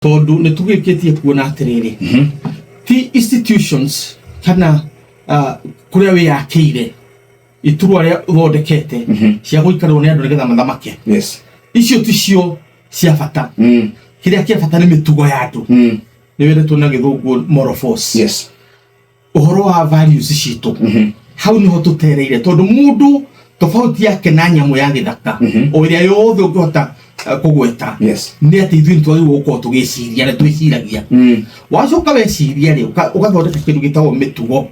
Tondũ nĩ tũgĩkĩtie kuona atĩrĩrĩ, ti institutions kana kũrĩa wĩyakĩire, iturwa rĩa ũthondekete cia gũikarĩrwo nĩ andũ nĩgetha mathamake, icio ticio cia bata. Kĩrĩa kĩa bata nĩ mĩtugo ya andũ, nĩ wĩretwo na Gĩthũngũ moral force, ũhoro wa values citũ. Hau niho tũtereire, tondũ mũndũ tofauti yake na nyamũ ya gĩthaka o ĩrĩa yothe ũngĩhota kũgweta nĩ atĩ ithuĩ nĩ twagĩrĩirwo gũkorwo tũgĩciria na twĩciragia. Wacoka weciria rĩ, ũgathondeka kĩndũ gĩtagwo mĩtugo,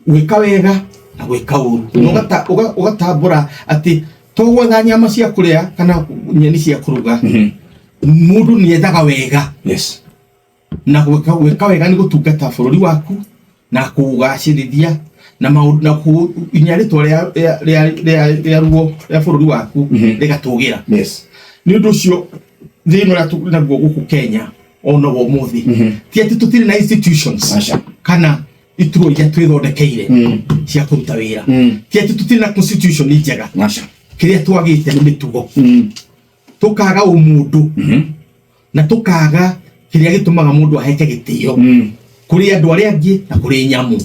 gwĩka wega na gwĩka ũru, na ũgatambũra atĩ to gwetha nyama cia kũrĩa kana nyeni cia kũruga, mũndũ nĩ ethaga wega. Na gwĩka wega nĩ gũtungata bũrũri waku na kũũgacĩrithia na maũndũ na nginya rĩtwa rĩa ruo rĩa bũrũri waku rĩgatũgĩra. Nĩ ũndũ ũcio thĩna ũrĩa tũrĩ naguo gũkũ Kenya ona wa ũmũthĩ ti atĩ tũtirĩ na institutions Aca. kana iturwa iria twĩthondekeire cia kũruta wĩra, ti atĩ tũtirĩ na constitution njega. Aca. Kĩrĩa twagĩte nĩ mĩtugo, tũkaga ũmũndũ na tũkaga kĩrĩa gĩtũmaga mũndũ aheke gĩtĩo kũrĩ andũ arĩa angĩ na kũrĩ nyamũ.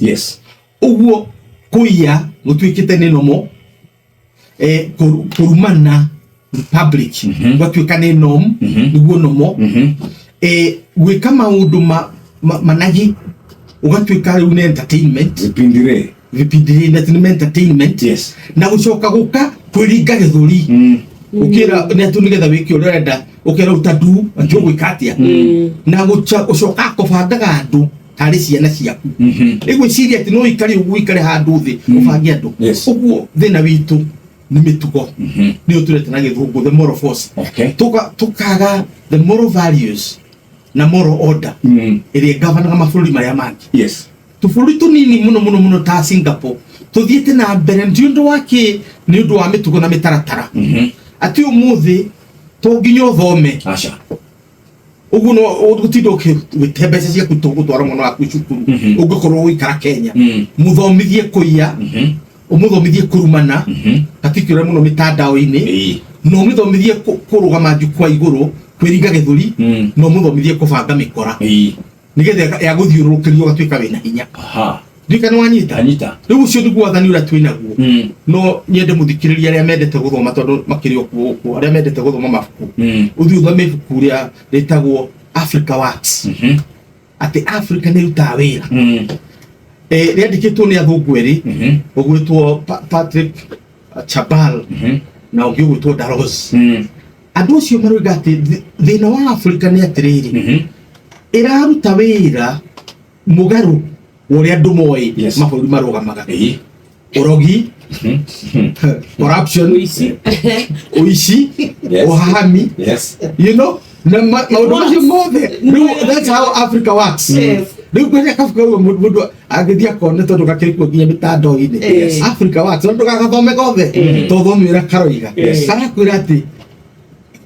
Ũguo kũiya gũtuĩkĩte nĩ nomo, kũrumana public gwatuĩka nĩ norm, nĩguo nomo, gwĩka maũndũ managi ũgatuĩka rĩu nĩ entertainment. Vipindire. Vipindi nĩ entertainment. Na gũcoka gũka kwĩringa gĩthũri, ũkĩra nĩ atĩ nĩgetha wĩke ũrĩa ũrenda, ũkĩra ruta ndu atĩ ũgwĩka atĩa, na gũcoka kũbangaga andũ tarĩ ciana ciaku. Rĩu gwĩciria atĩ no ũikare ũguo, ũikare handũ thĩ ũbange andũ. Ũguo thĩna witũ nĩ mĩtugo, nĩyo tũreta na Gĩthũngũ the moral force. Tũkaga the moral values na moral order ĩrĩa ĩgavanaga mabũrũri marĩa mangĩ. Tũbũrũri tũnini mũno mũno mũno ta Singapore tũthiĩte na mbere ndi ũndũ wa kĩ? Nĩ ũndũ wa mĩtugo na mĩtaratara, atĩ ũmũthĩ to nginya ũthome. Aca. Ũguo no ũgũtinda ũgĩte mbeca ciaku tũgũtwara mwana waku cukuru. Ũngĩkorwo ũgĩikara Kenya, mũthomithie kũiya, ũmũthomithie kũrumana particular mũno mĩtandao-inĩ, na ũmũthomithie kũrũgama njukwa igũrũ kwĩringa gĩthũri, na ũmũthomithie kũbanga mĩkora nĩgetha ya gũthiũrũrũkĩrio ũgatuĩka wĩna hinya. Nduĩka nĩ wanyita. Anyita. Rĩu ũcio nĩguo wathani ũrĩa twĩ naguo. No nyende mũthikĩrĩria arĩa mendete gũthoma, tondũ makĩrĩ o kuo gũkũ arĩa mendete gũthoma mabuku, ũthiĩ ũthome ibuku rĩa rĩtagwo Africa Works, atĩ Africa nĩ ĩrutaga wĩra. Rĩandĩkĩtwo nĩ athũngũ erĩ, ũgwĩtwo Patrick Chabal na ũngĩ ũgwĩtwo Daros. Andũ acio maroiga atĩ thĩna wa Africa nĩ atĩrĩrĩ, ĩraruta wĩra mũgarũ wa ũrĩa andũ moĩ mabũrũri marũgamaga: ũrogi, corruption, Ũici. ũici, ũhahami, na maũndũ macio mothe. Rĩu that's how Africa works. Rĩu kwĩrĩa kabuku kau mũndũ angĩthiĩ akone, tondũ gakĩrĩ kuo nginya mĩtandao-inĩ. Africa Works, no ndũgagathome gothe, tothome ũrĩa karoiga. Karakwĩra atĩ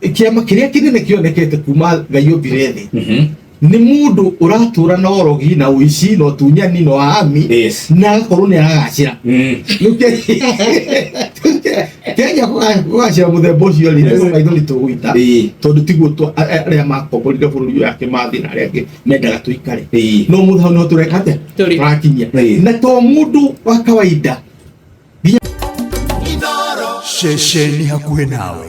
kĩama kĩrĩa kĩnene kĩonekete kuma Ngai ombire thĩ nĩ mũndũ ũratũra na ũrogi na ũici na ũtunyani na ũhahami na agakorwo nĩ aragacĩra. Rĩu Kenya kũgacĩra mũthemba ũcio rĩ, nĩ maithori tũgũita, tondũ tiguo arĩa makomborire bũrũri ũyũ ake mathĩ na arĩa angĩ mendaga tũikare. No mũthĩ hau nĩho tũreka atĩa? Tũrĩ. Tũrakinyia na to mũndũ wa kawaida. Ceceni hakuhĩ nawe.